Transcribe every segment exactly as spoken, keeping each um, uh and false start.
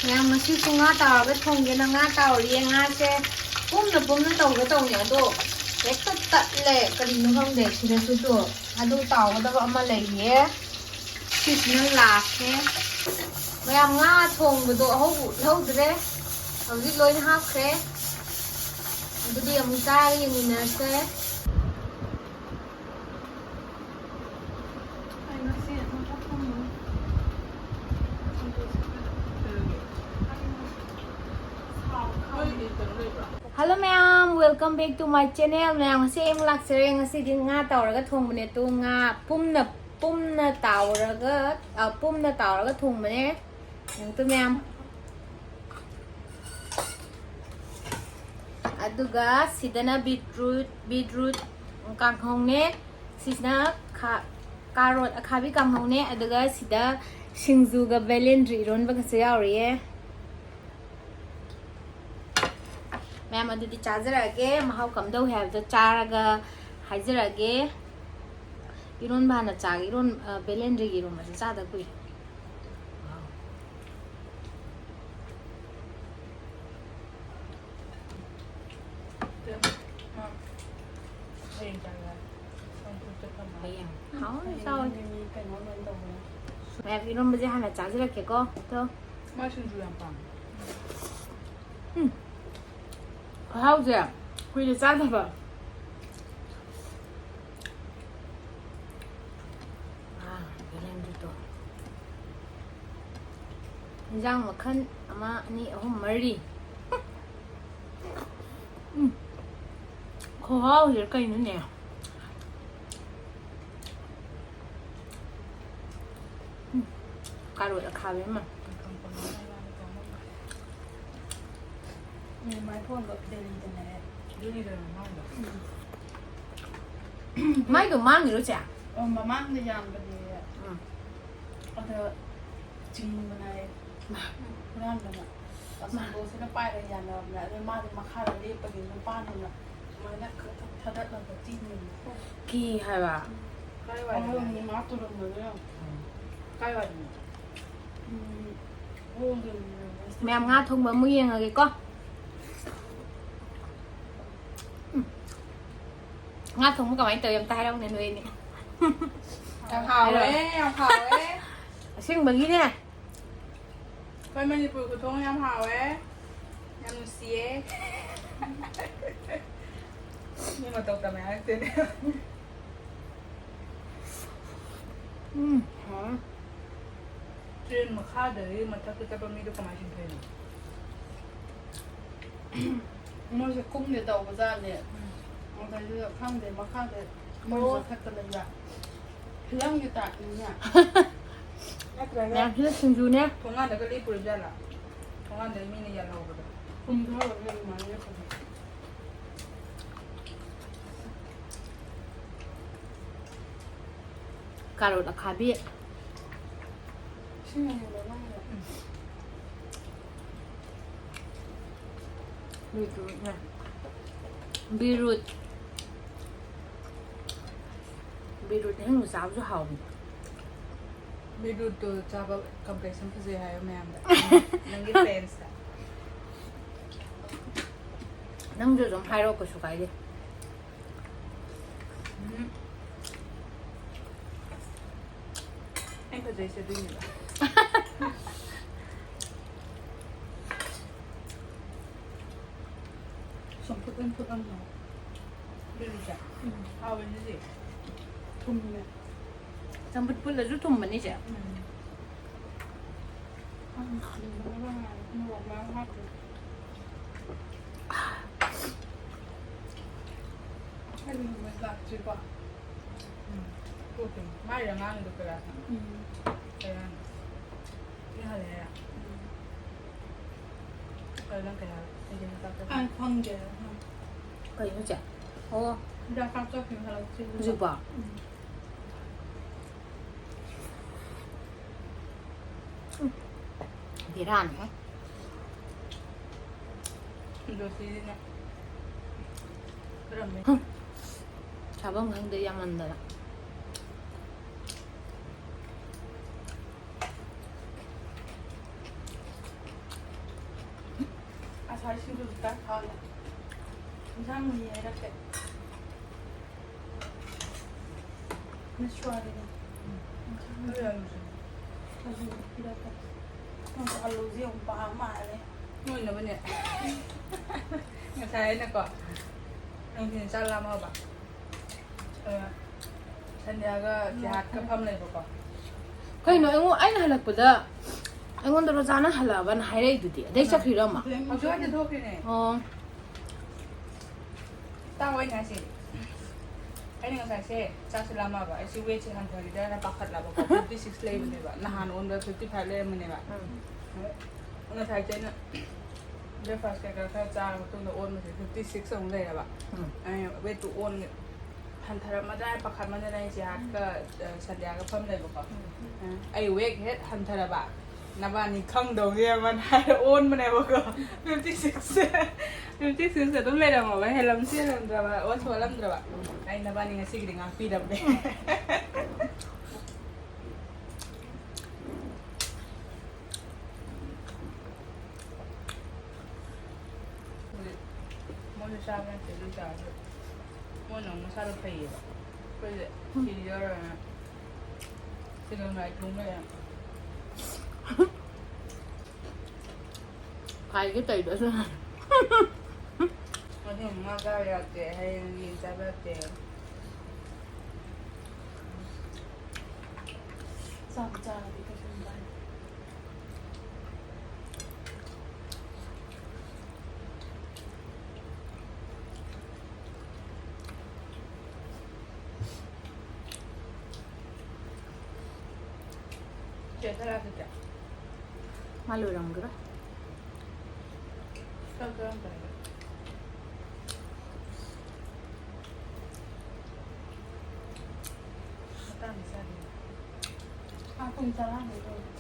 ꯃꯌꯥꯝ, ꯉꯁꯤꯁꯨ ꯉꯥ ꯇꯥꯎꯔꯒ ꯊꯣꯡꯒꯦꯅ ꯉꯥ ꯇꯥꯎꯔꯤꯌꯦ꯫ ꯉꯥꯁꯦ ꯄꯨꯝꯅ ꯄꯨꯝꯅ ꯇꯧꯒꯦ ꯇꯧꯅꯦ, ꯑꯗꯣ ꯍꯦꯛꯇ ꯇꯠꯂꯦ, ꯀꯔꯤꯅꯣ ꯈꯪꯗꯦ꯫ ꯁꯤꯗꯁꯨ ꯇꯣ, ꯑꯗꯨ ꯇꯥꯎꯒꯗꯕ ꯑꯃ ꯂꯩꯔꯤꯌꯦ꯫ ꯁꯤꯁꯤꯅ ꯂꯥꯁꯅꯦ꯫ ꯃꯌꯥꯝ, ꯉꯥ ꯊꯣꯡꯕꯗꯣ ꯑꯍꯧꯕ ꯎꯠꯍꯧꯗ꯭ꯔꯦ, ꯍꯧꯖꯤꯛ ꯂꯣꯏꯅ ꯍꯥꯞꯈ꯭ꯔꯦ꯫ ꯑꯗꯨꯗꯤ ꯑꯃꯨꯛ ꯆꯥꯔꯒ ꯌꯦꯡꯃꯤꯟꯅꯔꯁꯦ꯫ Hello ꯃꯌꯥꯝ, welcome back to my channel. ꯃꯌꯥꯝ, ꯉꯁꯤ ꯑꯩ ꯑꯃꯨꯛ ꯂꯥꯛꯆꯔꯦ꯫ ꯉꯁꯤꯗꯤ ꯉꯥ ꯇꯧꯔꯒ ꯊꯣꯡꯕꯅꯦ꯫ ꯇꯨ, ꯉꯥ ꯄꯨꯝꯅ, ꯄꯨꯝꯅ ꯇꯥꯎꯔꯒ, ꯑ, ꯄꯨꯝꯅ ꯇꯥꯎꯔꯒ ꯊꯣꯡꯕꯅꯦ꯫ ꯌꯦꯡꯉꯨ ꯇꯨ ꯃꯌꯥꯝ꯫ ꯑꯗꯨꯒ ꯁꯤꯗꯅ beetroot, beetroot ꯀꯥꯡꯍꯧꯅꯦ꯫ ꯁꯤꯁꯤꯅ ꯈꯥ-, carrot ꯑꯈꯥꯕꯤ ꯀꯥꯡꯍꯧꯅꯦ꯫ ꯑꯗꯨꯒ ꯁꯤꯗ ꯁꯤꯡꯖꯨꯒ ꯕꯦꯂꯦꯟꯗ꯭ꯔꯤ ꯏꯔꯣꯟꯕꯒꯁꯨ ꯌꯥꯎꯔꯤꯌꯦ꯫ ꯃꯌꯥꯝ, ꯑꯗꯨꯗꯤ ꯆꯥꯖꯔꯛꯑꯒꯦ꯫ ꯃꯍꯥꯎ ꯀꯝꯗꯧꯏ ꯍꯥꯏꯕꯗꯣ ꯆꯥꯔꯒ ꯍꯥꯏꯖꯔꯛꯑꯒꯦ꯫ ꯏꯔꯣꯟꯕ ꯍꯥꯟꯅ ꯆꯥꯒꯦ꯫ ꯏꯔꯣꯟ-, ꯑ, ꯕꯦꯂꯦꯟꯗ꯭ꯔꯤꯒꯤ ꯏꯔꯣꯟꯕꯁꯦ ꯆꯥꯗ ꯀꯨꯏꯔꯦ꯫ ꯍꯌꯦꯡ꯫ ꯍꯥꯎꯅ ꯆꯥꯎ꯫ ꯃꯌꯥꯝ, ꯏꯔꯣꯟꯕꯁꯦ ꯍꯥꯟꯅ ꯆꯥꯖꯔꯛꯀꯦꯀꯣ꯫ ꯇꯣ꯫ ꯃꯥ ꯁꯤꯡꯖꯨ ꯌꯥꯝ ꯄꯥꯝꯃꯦ꯫ ꯎꯝ꯫ ꯈꯨꯍꯥꯎꯁꯦ ꯀꯨꯏꯔꯦ ꯆꯥꯗꯕ꯫ ꯑꯥ, ꯕꯦꯂꯦꯟꯗ꯭ꯔꯤꯗꯣ꯫ ꯏꯟꯖꯥꯡ ꯃꯈꯜ ꯑꯃ, ꯑꯅꯤ, ꯑꯍꯨꯝ, ꯃꯔꯤ꯫ ꯎꯝ꯫ ꯈꯨꯍꯥꯎꯁꯦ ꯀꯩꯅꯣꯅꯦ? ꯎꯝ꯫ ꯀꯥꯔꯣꯠ ꯑꯈꯥꯕꯤ ꯑꯃ꯫ ꯎꯝ, ꯃꯥꯏ ꯐꯣꯟꯗꯣ ꯗꯦꯜꯂꯤꯗꯅꯦ꯫ ꯑꯗꯨꯒꯤꯗꯨꯔꯣ ꯃꯥꯏꯗꯣ? ꯎꯝ꯫ ꯃꯥꯏꯗꯣ ꯃꯥꯡꯉꯤꯔꯣ, ꯆꯦ? ꯑꯣ, ꯃꯃꯥꯡꯗ ꯌꯥꯟꯕꯅꯦ꯫ ꯎꯝ꯫ ꯑꯗ ꯆꯤꯡꯕꯅꯦ꯫ ꯃꯥ꯫ ꯍꯨꯔꯥꯟꯕꯅ꯫ ꯃꯥ꯫ ꯑꯁꯣꯝꯗꯣꯁꯤꯅ ꯄꯥꯏꯔ ꯌꯥꯟꯅꯕꯅꯦ꯫ ꯑꯗ ꯃꯥꯗꯤ ꯃꯈꯥꯗ ꯂꯦꯞꯄꯒꯤ ꯅꯨꯄꯥꯅꯤꯅ ꯁꯨꯃꯥꯏꯅ ꯈꯛ ꯊꯛ ꯊꯥꯗꯠꯂꯒ ꯆꯤꯡꯉꯤꯅꯦ꯫ ꯀꯤ ꯍꯥꯏꯕ꯫ ꯀꯥꯏ ꯋꯥꯏꯗꯅꯣ? ꯑꯃꯔꯣꯝꯗ ꯃꯥ ꯇꯨꯔꯝꯕꯗꯨꯅ꯫ ꯎꯝ꯫ ꯀꯥꯏ ꯋꯥꯏꯗꯅꯣ? ꯎꯝ, ꯍꯣꯡꯗꯣꯏꯅꯦ꯫ ꯃꯌꯥꯝ ꯉꯥ ꯊꯣꯡꯕ ꯑꯃꯨꯛ ꯌꯦꯡꯉꯒꯦꯀꯣ꯫ ꯎꯝ꯫ ꯉꯥ ꯊꯣꯡꯕ ꯀꯃꯥꯏꯅ ꯇꯧꯋꯤ ꯑꯝꯇ ꯍꯥꯏꯔꯛꯎꯅꯦ ꯅꯣꯏ ꯑꯅꯤ꯫ ꯌꯥꯝ ꯍꯥꯎꯋꯦ, ꯍꯥꯏꯔꯛꯑꯣ꯫ ꯌꯥꯝ ꯍꯥꯎꯋꯦ꯫ ꯑꯁꯦꯡꯕꯒꯤꯅꯦ꯫ ꯑꯩꯈꯣꯏ ꯃꯅꯤꯄꯨꯔ ꯈꯨꯊꯣꯡ ꯌꯥꯝ ꯍꯥꯎꯋꯦ꯫ ꯌꯥꯝ ꯅꯨꯡꯁꯤꯌꯦ꯫ ꯃꯤ ꯃꯇꯧ ꯇꯝꯃꯦ ꯍꯥꯏꯔꯛꯇꯣꯏꯅꯦ꯫ ꯎꯝ, ꯍꯥꯎꯋꯦ꯫ ꯇ꯭ꯔꯦꯟ ꯃꯈꯥꯗꯒꯤ ꯃꯊꯛꯇ ꯆꯠꯄ ꯃꯤꯗꯣ ꯀꯃꯥꯏꯅ ꯆꯤꯡꯊꯣꯛꯏꯅꯣ? ꯃꯣꯏꯁꯦ ꯀꯨꯝꯒꯦ ꯇꯧꯕꯖꯥꯠꯅꯦ꯫ ꯎꯝ꯫ ꯑꯗꯩꯗꯨꯗ ꯈꯪꯗꯦ, ꯃꯈꯥꯗ ꯃꯣꯏ ꯑꯣ꯫ ꯃꯊꯛꯇ ꯂꯩꯕ꯫ ꯐꯤꯂꯝꯒꯤ ꯇꯥꯏꯞꯅꯤꯅꯦ꯫ ꯅꯠꯇ꯭ꯔꯒ ꯃꯌꯥꯝꯁꯤꯅ ꯁꯤꯡꯖꯨꯅꯦ꯫ ꯊꯣꯡꯒꯥꯟꯗꯒ ꯂꯦꯞꯄꯨꯔ ꯖꯥꯠꯂꯥ? ꯊꯣꯡꯒꯥꯟꯗꯒꯤ ꯃꯤꯅ ꯌꯥꯜꯍꯧꯕꯗꯣ꯫ ꯀꯨꯝꯊꯔꯒ ꯑꯗꯨꯃꯥꯏꯅ ꯂꯦꯞꯄꯗꯣ꯫ ꯀꯥꯔꯣꯠ ꯑꯈꯥꯕꯤ꯫ ꯁꯤꯅ ꯍꯦꯟꯅ ꯅꯪꯅ ꯕꯤꯠꯔꯨꯠꯅꯦ꯫ ꯕꯤꯔꯨꯠ꯫ ꯕꯤꯔꯨꯠ ꯑꯍꯤꯡꯕ ꯆꯥꯕꯁꯨ ꯍꯥꯎꯕꯅꯦ꯫ ꯕꯤꯔꯨꯠꯇꯣ ꯆꯥꯕ complexion ꯐꯖꯩ ꯍꯥꯏꯌꯣ ꯃꯌꯥꯝꯗ꯫ ꯅꯪꯒꯤ fansꯇ꯫ ꯅꯪꯁꯨ ꯑꯗꯨꯝ ꯍꯥꯏꯔꯛꯑꯣ, ꯀꯩꯁꯨ ꯀꯥꯏꯗꯦ꯫ ꯎꯝ꯫ ꯑꯩ ꯐꯖꯩꯁꯦ ꯑꯗꯨꯏꯅꯦꯕ꯫ ꯆꯝꯐꯨꯠ ꯑꯣꯏꯅ ꯐꯨꯠꯂꯝꯃꯣ꯫ ꯑꯗꯨꯗꯤ ꯆꯥ꯫ ꯎꯝ꯫ ꯍꯥꯎꯋꯦ ꯑꯗꯨꯗꯤ꯫ ꯊꯨꯝꯃꯦ꯫ ꯆꯝꯐꯨꯠ ꯐꯨꯠꯂꯁꯨ ꯊꯨꯝꯕꯅꯤ ꯆꯦ꯫ ꯎꯝ꯫ ꯎꯝ, ꯊꯨꯝꯕꯅ ꯉꯥꯏꯔꯦ꯫ ꯃꯣꯔꯣꯛ ꯃꯌꯥꯝ ꯍꯥꯞꯈ꯭ꯔꯦ꯫ ꯑꯩꯗꯤ ꯅꯨꯃꯤꯠ ꯂꯥꯛꯇ꯭ꯔꯤꯀꯣ꯫ ꯎꯝ꯫ ꯊꯣꯛꯇꯣꯏꯅꯤ꯫ ꯃꯥꯏ ꯑꯉꯥꯡꯗꯣ ꯀꯌꯥ ꯁꯥꯡꯅꯣ? ꯎꯝ꯫ ꯀꯌꯥꯅꯣ? ꯁꯤ ꯍꯜꯂꯦ ꯍꯥꯏꯔ? ꯎꯝ꯫ ꯑꯗꯣ ꯅꯪ ꯀꯩ ꯍꯥꯏꯕ? ꯑꯩꯗꯤ ꯍꯤꯗꯥꯛ ꯆꯥ-, ꯑꯩ ꯈꯪꯗꯦ꯫ ꯀꯩꯅꯣ ꯆꯦ? ꯑꯣ꯫ ꯍꯤꯗꯥꯛ ꯀꯥꯞ ꯆꯠꯈꯤꯕ ꯍꯜꯂꯛꯇ꯭ꯔꯤ꯫ ꯍꯧꯖꯤꯛꯄꯣ? ꯎꯝ꯫ ꯕꯦꯔꯥꯅꯦ꯫ ꯖꯣꯁꯤꯁꯤꯅ ꯈꯔ ꯃꯦꯠ-, ꯍꯨꯝ꯫ ꯆꯥꯐꯝ ꯈꯪꯗꯦ ꯌꯥꯝꯃꯟꯗꯅ꯫ ꯉꯁꯥꯏ ꯁꯤꯡꯖꯨ ꯈꯤꯇꯪ ꯍꯥꯜꯂꯦ꯫ ꯏꯟꯁꯥꯡ ꯃꯍꯤ ꯍꯩꯔꯛꯀꯦ꯫ ꯅꯁꯨꯋꯥꯔꯤꯅꯤ꯫ ꯏꯟꯁꯥꯡ ꯃꯍꯤ꯫ ꯑꯂꯨ ꯄꯤꯔꯛꯀꯦ꯫ ꯅꯪꯁꯨ ꯑꯂꯨꯁꯦ ꯌꯥꯝ ꯄꯥꯝ ꯃꯥꯜꯂꯦ꯫ ꯅꯣꯏꯅꯕꯅꯦ꯫ ꯉꯁꯥꯏ ꯑꯩꯅꯀꯣ, ꯅꯨꯡꯊꯤꯜ ꯆꯥꯛ ꯂꯥꯝꯃꯛꯑꯕ꯫ ꯑ, ꯁꯟꯙ꯭ꯌꯥꯒ ꯖꯤꯍꯥꯗꯀ ꯐꯝ ꯂꯩꯕꯀꯣ꯫ ꯀꯩꯅꯣ, ꯑꯩꯉꯣꯟ-, ꯑꯩꯅ ꯍꯜꯂꯛꯄꯗ ꯑꯩꯉꯣꯟꯗ ꯔꯣꯖꯥꯅ ꯍꯜꯂꯛꯑꯕꯅ ꯍꯥꯏꯔꯛꯏꯗꯨꯗꯤ, ꯑꯗꯩ ꯆꯠꯈ꯭ꯔꯤꯔꯣ ꯑꯃ? ꯍꯧꯖꯤꯛ ꯍꯟꯗ ꯊꯣꯛꯈ꯭ꯔꯤꯅꯦ꯫ ꯑꯣ꯫ ꯇꯥꯎ ꯑꯩꯅ ꯍꯥꯏꯁꯦ꯫ ꯑꯩꯅ ꯉꯁꯥꯏꯁꯦ ꯆꯥꯛꯁꯦ ꯂꯥꯝꯃꯛꯑꯕ, ꯑꯩꯁꯦ ꯋꯦꯠꯁꯦ ꯍꯟꯊꯈꯤꯗ꯭ꯔꯥꯅ ꯄꯥꯈꯠꯂꯕꯀꯣ꯫ ꯐꯤꯐꯇꯤ ꯁꯤꯛꯁ ꯂꯩꯕꯅꯦꯕ, ꯅꯍꯥꯟ ꯑꯣꯟꯕ ꯐꯤꯐꯇꯤ ꯐꯥꯏꯚ ꯂꯩꯔꯝꯕꯅꯦꯕ꯫ ꯎꯝ꯫ ꯉꯁꯥꯏꯁꯦ ꯑꯩꯅ ꯕ꯭ꯔꯦꯛꯐꯥꯁ ꯀꯩꯀꯥ ꯈꯔ ꯆꯥꯔ ꯃꯇꯨꯡꯗ ꯑꯣꯟꯕꯁꯦ ꯐꯤꯐꯇꯤ ꯁꯤꯛꯁ ꯑꯃꯨꯛ ꯂꯩꯔꯕ꯫ ꯎꯝ꯫ ꯑꯩꯅ ꯋꯦꯠꯇꯨ ꯑꯣꯟꯒꯦ, ꯍꯟꯊꯔꯝꯃꯗ꯭ꯔꯥ ꯍꯥꯏꯅ ꯄꯥꯈꯠꯃꯟꯗꯅ ꯑꯩꯁꯦ ꯍꯥꯠꯀ, ꯑ, ꯁꯟꯙ꯭ꯌꯥꯒ ꯐꯝ ꯂꯩꯕꯀꯣ꯫ ꯎꯝ꯫ ꯑꯩ ꯋꯦꯠ ꯍꯦꯛ ꯍꯟꯊꯔꯕ, "ꯅꯕꯥꯅꯤ ꯈꯪꯗꯧꯅꯦ" ꯑꯃꯅ ꯍꯥꯏꯔ ꯑꯣꯟꯕꯅꯦꯕꯀꯣ꯫ ꯐꯤꯐꯇꯤ ꯁꯤꯛꯁ, ꯐꯤꯐꯇꯤ ꯁꯤꯛꯁ ꯑꯗꯨꯝ ꯂꯩꯔꯝꯃꯕ, ꯍꯦꯜꯂꯝꯁꯨ ꯍꯦꯜꯂꯝꯗ꯭ꯔꯕ, ꯑꯣꯟꯁꯨ ꯑꯣꯜꯂꯝꯗ꯭ꯔꯕ꯫ ꯑꯩ ꯅꯕꯥꯅꯤ ꯉꯁꯤꯒꯤꯗꯤ ꯉꯥꯛꯄꯤꯔꯝꯃꯦ꯫ ꯍꯧꯖꯤꯛ ꯃꯣꯏꯁꯨ ꯆꯥꯕ ꯅꯠꯇꯦ, ꯑꯗꯨ ꯑꯣꯏ ꯇꯥꯔꯁꯨ ꯃꯣꯏꯅ ꯑꯃꯨꯛ ꯃꯁꯥꯗꯣ ꯐꯩꯌꯦꯕ꯫ ꯑꯩꯈꯣꯏꯁꯦ ꯁꯤꯗꯤ ꯌꯥꯎꯔꯣꯏꯅ ꯆꯤꯀꯟ ꯐ꯭ꯔꯥꯏ ꯊꯣꯡ ꯂꯩꯔꯦ꯫ ꯐꯥꯏꯒꯦ ꯇꯧꯔꯤꯗꯣ ꯑꯗꯨꯅ꯫ ꯉꯁꯤ ꯉꯥ ꯆꯥꯕ ꯌꯥꯗꯦ, ꯍꯌꯦꯡ ꯌꯦꯟ ꯆꯥꯕ ꯌꯥꯗꯦ꯫ ꯆꯥꯕꯨ ꯆꯥꯔꯗꯤ ꯀꯩꯁꯨꯝ ꯀꯥꯏꯗꯦ꯫ ꯆꯦ ꯊꯔꯥ ꯆꯠꯇꯦ꯫ ꯃꯥ ꯂꯣꯏꯔꯝꯒꯤꯔꯣꯏ꯫ ꯆꯥꯛ ꯆꯥꯔꯝꯗꯥꯏꯗ꯫ ꯃꯇꯥꯡ ꯆꯥꯗꯦ꯫ ꯑꯥ, ꯄꯨꯡ ꯇꯔꯥꯗꯩ ꯂꯣꯏꯔꯦ꯫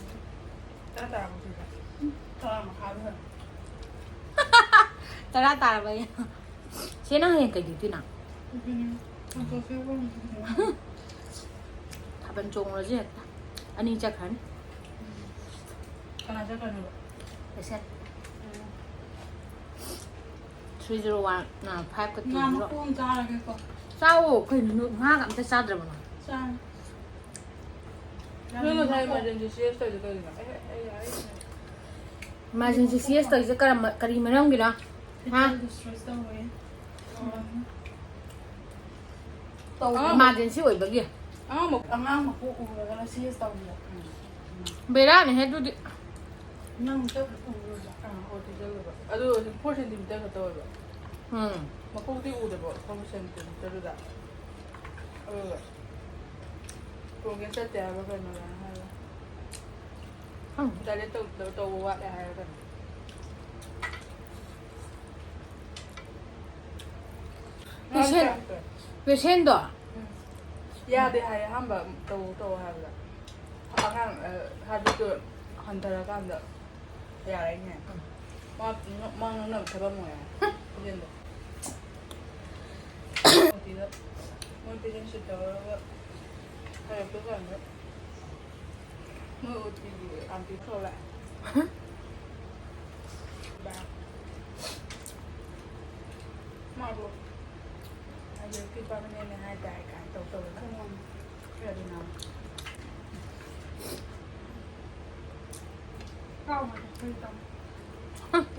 ꯇꯔꯥ ꯇꯥꯔꯕꯣ ꯍꯧꯖꯤꯛ? ꯎꯝ, ꯇꯔꯥ ꯃꯈꯥꯏ ꯂꯣꯏꯔꯦ꯫ ꯇꯔꯥ ꯇꯥꯔꯕ ꯑꯩ꯫ ꯆꯦ, ꯅꯪ ꯍꯌꯦꯡ ꯀꯩ duty ꯅꯣ? ꯑꯗꯨꯅꯦ, ꯍꯟꯗꯣꯛꯁꯦ ꯑꯩꯈꯣꯏ꯫ ꯊꯥꯕꯜ ꯆꯣꯡꯉꯨꯔꯁꯦ ꯍꯦꯛꯇ꯫ ꯑꯅꯤ ꯆꯠꯈ꯭ꯔꯅꯤ꯫ ꯀꯅꯥ ꯆꯠꯈ꯭ꯔꯅꯦꯕ? ꯄꯦꯁꯦꯟ꯫ ꯎꯝ꯫ Three zero one, ꯑ, five ꯀ two zero. ꯉꯥ ꯃꯈꯣꯡ ꯆꯥꯔꯒꯦꯀꯣ꯫ ꯆꯥꯎꯋꯣ, ꯀꯩꯅꯣ, ꯉꯥꯒ ꯑꯝꯇ ꯆꯥꯗ꯭ꯔꯕꯣ ꯅꯪ? ꯆꯥꯔꯦ꯫ ꯅꯣꯏ ꯉꯁꯥꯏ emergency ꯁꯤ ꯑꯦꯁ ꯇꯧꯔꯤꯗꯣ ꯀꯩꯒꯤꯅꯣ? ꯑꯩ, ꯑꯩ, ꯑꯩ, ꯑꯩ꯫ Emergency ꯁꯤ ꯑꯦꯁ ꯇꯧꯔꯤꯁꯦ ꯀꯔꯝꯕ, ꯀꯔꯤ ꯃꯔꯝꯒꯤꯅꯣ? ꯍꯥ? Fetal distress ꯇꯧꯋꯦ꯫ ꯇꯧꯕ꯫ ꯑꯉꯥꯡ Emergency ꯑꯣꯏꯕꯒꯤ꯫ ꯑꯉꯥꯡ ꯃꯈꯣꯡ ꯑꯉꯥꯡ ꯃꯈꯣꯡ ꯎꯔꯒꯅ ꯁꯤ ꯑꯦꯁ ꯇꯧꯕꯤꯗꯣ꯫ ꯕꯦꯔꯥꯅꯤꯍꯦ ꯑꯗꯨꯗꯤ꯫ ꯅꯪ ꯃꯤꯇꯔ ꯎꯔꯣꯏꯕ꯫ ꯑꯥ, ꯑꯣ, ꯇꯤꯟꯖꯜꯂꯨꯕ꯫ ꯑꯗꯨ ꯐꯣꯔ ꯁꯦꯟꯇꯤꯃꯤꯇꯔ ꯈꯛꯇ ꯑꯣꯏꯕ꯫ ꯎꯝ꯫ ꯃꯀꯣꯛꯇꯤ ꯎꯗꯕ ꯐꯣꯔ ꯁꯦꯟꯇꯤꯃꯤꯇꯔꯗꯨꯗ꯫ ꯑꯗꯨꯒ ꯄ꯭ꯔꯣꯒ꯭ꯔꯦꯁ ꯆꯠꯇꯦ ꯍꯥꯏꯕ ꯀꯩꯅꯣ ꯍꯥꯏꯕ꯫ ꯈꯪꯗꯦ꯫ ꯗꯥꯏꯂꯦꯠ ꯇꯧ-, ꯇꯧꯕ ꯋꯥꯠꯂꯦ ꯍꯥꯏꯔꯒꯅ꯫ ꯄꯦꯁꯦꯟ-, ꯄꯦꯁꯦꯟꯗꯣ? ꯎꯝ꯫ ꯌꯥꯗꯦ ꯍꯥꯏꯌꯦ ꯑꯍꯥꯟꯕ ꯇꯧ ꯇꯧ ꯍꯥꯏꯕꯗ꯫ ꯑꯉꯥꯡ, ꯑ, ꯍꯥꯏꯕꯗꯨ ꯍꯟꯊꯔꯀꯥꯟꯗ ꯌꯥꯔꯛꯏꯅꯦ꯫ ꯃꯥ, ꯃꯥ ꯉꯥꯡꯅꯕ ꯊꯕꯛ ꯑꯃ ꯑꯣꯏꯔꯦ꯫ ꯄꯦꯁꯦꯟꯗꯣ꯫ ꯃꯣꯏ ꯄꯦꯁꯦꯟ ꯁꯤꯠ ꯇꯧꯔꯒ ꯍꯜꯂꯛꯄ ꯀꯥꯟꯗ ꯃꯣꯏ ꯑꯣ ꯇꯤꯒꯤ ꯑꯥꯟꯇꯤ ꯊꯣꯛꯂꯛꯑꯦ꯫ ꯃꯥꯗꯣ ꯍꯧꯖꯤꯛꯀꯤ permanent ꯅꯦ ꯍꯥꯏꯇꯥꯔꯦ ꯀꯥꯏꯅ ꯇꯧ ꯇꯧꯗꯅ꯫ ꯈꯔꯗꯤ ꯅꯥꯕ꯫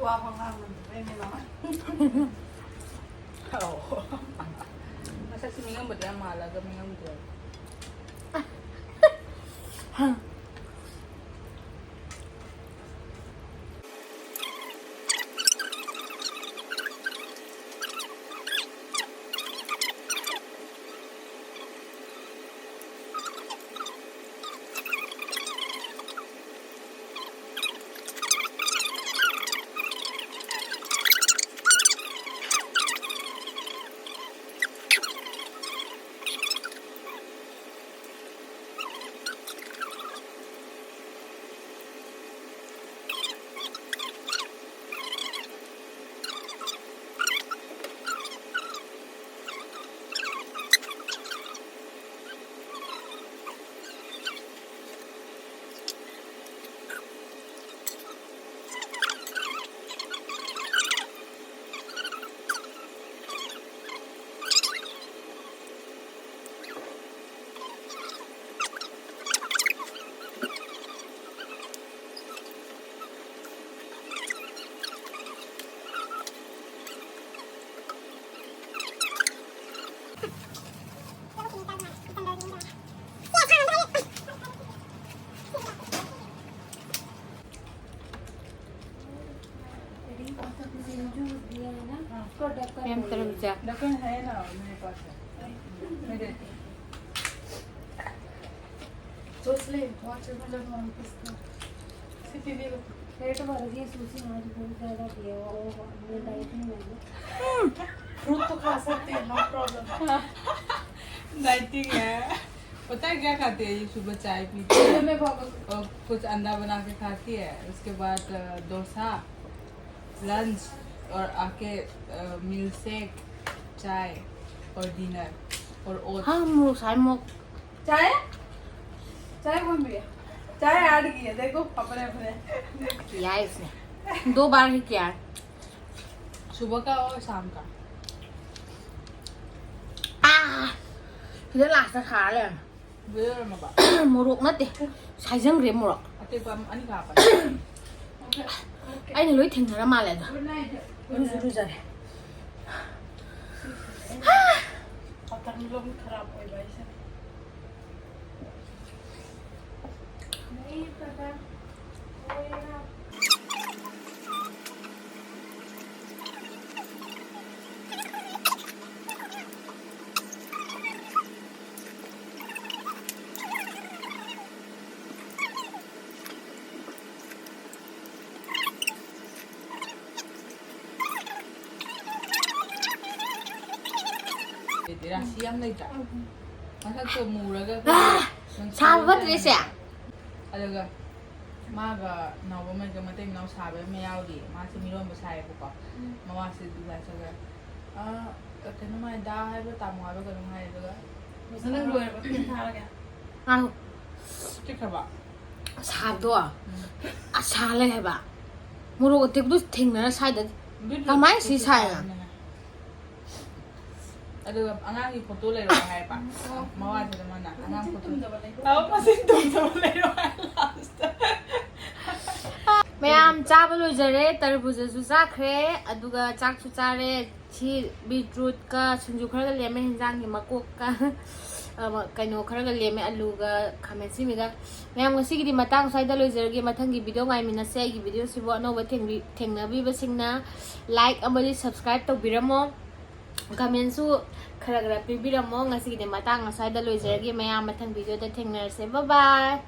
ꯋꯥ ꯄꯉꯥꯡ ꯉꯥꯡꯗꯕꯩꯅꯦ ꯃꯥ꯫ ꯑꯧ꯫ ꯃꯁꯛꯁꯤ ꯃꯤꯉꯝꯕꯗꯤ ꯌꯥꯝ ꯃꯥꯜꯂꯒ ꯃꯤꯉꯝꯗꯦ꯫ प्रेम तरबूजा। ढक्कन है ना मेरे पास है। मैं देती हूँ। Jocelyn, watermelon one piece का। सिर्फ ये लो। पेट भर गई, सुशी आज बहुत ज्यादा पिया हुआ, वो, वो डाइटिंग में है। फ्रूट तो खा सकते हैं, नो प्रॉब्लम। डाइटिंग है। पता है क्या खाती है ये? सुबह चाय पीती है मैं बहुत और कुछ अंडा बना के खाती है, उसके बाद अ, डोसा, लंच, और आके मिल्क शेक, चाय और डिनर और ओट्स। हाँ, मोमोज, मोमोज। चाय? चाय कौन पिया? चाय ऐड की है, देखो, अपने, अपने। किया है इसने, दो बार ही किया है। सुबह का और शाम का। ꯑꯥ! ꯁꯤꯗ ꯂꯥꯁꯇ ꯁꯥꯔ ꯂꯩꯔꯝꯃꯦ꯫ ꯂꯣꯏꯔꯝꯃꯕ? ꯃꯣꯔꯣꯛ ꯅꯠꯇꯦ, ꯁꯥꯏꯖꯪꯈ꯭ꯔꯦ ꯃꯣꯔꯣꯛ꯫ ꯑꯇꯦꯛꯄ ꯑꯅꯤ ꯈꯥꯛꯄꯅꯦ꯫ ꯑꯩꯅ ꯂꯣꯏ ꯊꯦꯡꯅꯔ ꯃꯥꯜꯂꯦ ꯑꯗꯣ꯫ ꯏꯔꯨꯁꯨ ꯂꯨꯖꯔꯦ꯫ ꯋꯥꯇꯔꯃꯦꯂꯣꯟ ꯈꯔꯥꯞ ꯑꯣꯏꯕ ꯍꯥꯏꯁꯦ꯫ ꯔꯥꯁꯤ ꯌꯥꯝ ꯂꯩꯇ꯭ꯔꯥ? ꯃꯁꯛꯇꯣ ꯃꯨꯔꯒ ꯑꯥ! ꯑꯩꯈꯣꯏꯒꯤ ꯁꯥꯕ ꯐꯠꯇ꯭ꯔꯦ ꯁꯦ꯫ ꯑꯗꯨꯒ ꯃꯥꯒ ꯅꯥꯎꯕꯝꯒ ꯃꯇꯩ ꯃꯅꯥꯎ ꯁꯥꯕ ꯑꯃ ꯌꯥꯎꯔꯤ꯫ ꯃꯥꯁꯦ ꯃꯤꯔꯣꯟꯕ ꯁꯥꯏꯌꯦꯕꯀꯣ꯫ ꯎꯝ꯫ ꯃꯃꯥꯁꯦ ꯑꯗꯨꯗ ꯆꯠꯂꯒ, ꯑ, ꯀꯩꯅꯣ ꯃꯥꯏ ꯗꯥ ꯍꯥꯏꯕ꯭ꯔꯥ ꯇꯥꯃꯣ ꯍꯥꯏꯕ꯭ꯔꯥ ꯀꯩꯅꯣꯝ ꯍꯥꯏ꯫ ꯑꯗꯨꯒ ꯅꯪ ꯂꯣꯏꯔꯕ? ꯐꯤ ꯊꯥꯔꯒꯦ꯫ ꯑꯥ꯫ ꯆꯤꯛꯈ꯭ꯔꯕ? ꯁꯥꯕꯗꯣ ꯎꯝ꯫ ꯑꯁꯥ ꯂꯩ ꯍꯥꯏꯕ꯫ ꯃꯣꯔꯣꯛ ꯑꯇꯦꯛꯄꯗꯣ ꯊꯦꯡꯅꯔ ꯁ꯭ꯋꯥꯏꯗ ꯕꯤꯠꯔꯨꯠ ꯀꯃꯥꯏꯅ ꯁꯤ ꯁꯨ ꯁꯥꯏꯅꯣ? ꯊꯥꯕꯅꯦ꯫ ꯑꯗꯨꯒ ꯑꯉꯥꯡꯒꯤ ꯐꯣꯇꯣ ꯂꯩꯔꯛꯑꯣ ꯍꯥꯏꯕ꯫ ꯃꯋꯥꯁꯤꯗ ꯃꯥꯅ ꯑꯉꯥꯡ ꯐꯣꯇꯣ꯫ ꯇꯨꯝꯗꯕ ꯂꯩꯔꯛꯑꯣ꯫ ꯑꯧ, ꯃꯆꯤꯟ ꯇꯨꯝꯗꯕ ꯂꯩꯔꯛꯑꯣ ꯍꯥꯏ ꯂꯥꯁꯇ꯫ ꯃꯌꯥꯝ ꯆꯥꯕ ꯂꯣꯏꯖꯔꯦ, ꯇꯔꯕꯨꯖꯁꯨ ꯆꯥꯈ꯭ꯔꯦ, ꯑꯗꯨꯒ ꯆꯥꯛꯁꯨ ꯆꯥꯔꯦ꯫ ꯁꯤ ꯕꯤꯠꯔꯨꯠꯀ ꯁꯤꯡꯖꯨ ꯈꯔꯒ ꯂꯦꯝꯃꯦ ꯍꯦꯟꯖꯥꯡꯒꯤ ꯃꯀꯣꯛꯀ꯫ ꯑꯃ, ꯀꯩꯅꯣ ꯈꯔꯒ ꯂꯦꯝꯃꯦ, ꯑꯂꯨꯒ ꯈꯥꯃꯦꯟ ꯑꯁꯤꯟꯕꯤꯒ꯫ ꯃꯌꯥꯝ, ꯉꯁꯤꯒꯤꯗꯤ ꯃꯇꯥꯡ ꯁ꯭ꯋꯥꯏꯗ ꯂꯣꯏꯖꯔꯒꯦ꯫ ꯃꯊꯪꯒꯤ ꯚꯤꯗꯤꯑꯣ ꯉꯥꯏꯃꯤꯟꯅꯁꯦ꯫ ꯑꯩꯒꯤ ꯚꯤꯗꯤꯑꯣꯁꯤꯕꯨ ꯑꯅꯧꯕ ꯊꯦꯡꯕꯤ-, ꯊꯦꯡꯅꯕꯤꯕꯁꯤꯡꯅ ꯂꯥꯏꯛ ꯑꯃꯗꯤ ꯁꯕꯁꯀ꯭ꯔꯥꯏꯕ ꯇꯧꯕꯤꯔꯝꯃꯣ꯫ ꯀꯃꯦꯟꯁꯨ ꯈꯔ ꯈꯔ ꯄꯤꯕꯤꯔꯝꯃꯣ꯫ ꯉꯁꯤꯒꯤꯗꯤ ꯃꯇꯥꯡ ꯑꯁ꯭ꯋꯥꯏꯗ ꯂꯣꯏꯖꯔꯒꯦ꯫ ꯃꯌꯥꯝ, ꯃꯊꯪ ꯚꯤꯗꯤꯑꯣꯗ ꯊꯦꯡꯅꯔꯁꯦ꯫ ꯕꯥꯏ ꯕꯥꯏ꯫